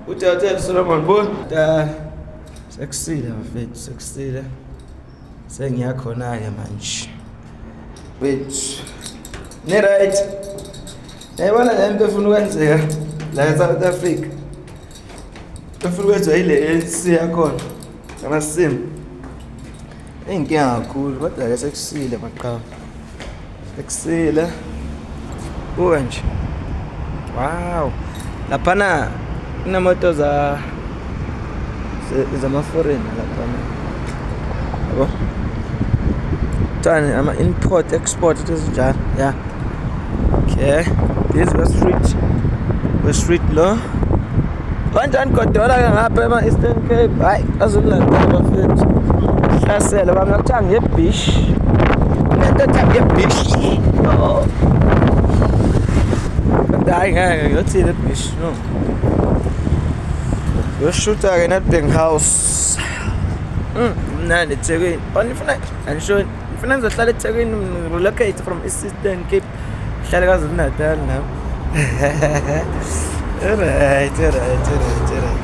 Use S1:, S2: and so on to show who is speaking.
S1: Udokotela Solomon bo. Da sekusile bafethu, sekusile. Sengiyakhona-ke manje. Wethu. Ni right. Yayibona le nto efuna ukwenzeka la e-South Africa. Efuna ukwenziwa yile ANC yakhona. Amasimu. Inkinga kakhulu kodwa-ke sekusile maqhawe. Sekusile. Buka nje. Wow. Laphana kunemoto za zama-foreigner laphana. Yabo? Kuthiwani ama-import export into ezinjalo. Yeah. Okay. This is West Street. West Street lo. Kanjani Godola ke ngapha ema-Eastern Cape? Hayi, azokulandela bafethu. Hlasela bami kuthiwa ngebish. Into ethi ngebish. Oh. Kodwa hayi ngeke ngiyothini ebish no. Yoshutha ke Nedbank House. Mnandi eThekwini. Oh, nifuna angisho nifuna ngizohlala eThekwini, relocate from Eastern Cape. Hlale KwaZulu Natal nami. Alright, alright, alright, alright.